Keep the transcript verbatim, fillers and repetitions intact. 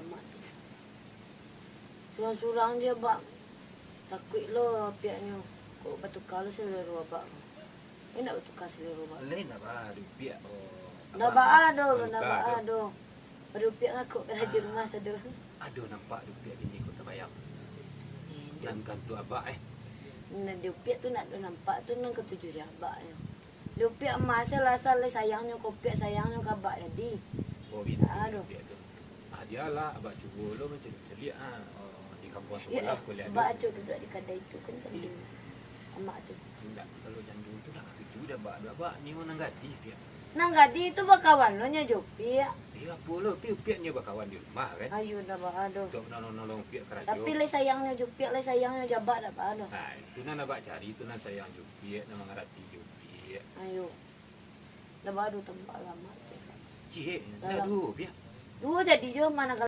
Amak tu. Surang-surang jo abak. Takuik lo Upiaknyo. Kok batuka lo salero abak. Indak batuka salero abak. Lain abak, ado Upiak, oh. Ndak baa doh, ndak baa doh. Ado Upiak ngakuk ka dalam rumah sado. Ado nampak di Upiak kini ko tabayang. Nan gantu abak, eh. Nan di Upiak tu ndak ado nampak tu, nan katuju di abak, eh. Di Upiak mah, asal-asal lai sayangnyo ka Upiak, sayangnyo ka abak jadi. Oh, gitu. Ado. Upiak tu. Ah, bialah, abak cubo lo mancaliak-caliak, ah. Oh, di kampuang sabalah kuliah tu. Abak acok duduak di kadai tu kan, kan. Amak tu. Indak, kalau jando tu lah katuju dah, abak, abak ni urang nan gadih, Piak. Nan gadih tu bakawan lo nyo jo Upiak. Iyo, apo lo, tapi Upiak nyo bakawan di rumah, kan? Ayo, ndak baa doh. Untuak manolong-nolong Upiak karajo. Tapi lai sayangnyo jo Upiak, lai sayangnyo jo abak, ndak baa doh. Nah, itu nan abak cari, itu nan sayang jo Upiak, nan mangarati jo Upiak. Ayo. Ndak baa doh, tambah lamo. Ciek, ndak duo, Piak. Duo jadi jo, ma nan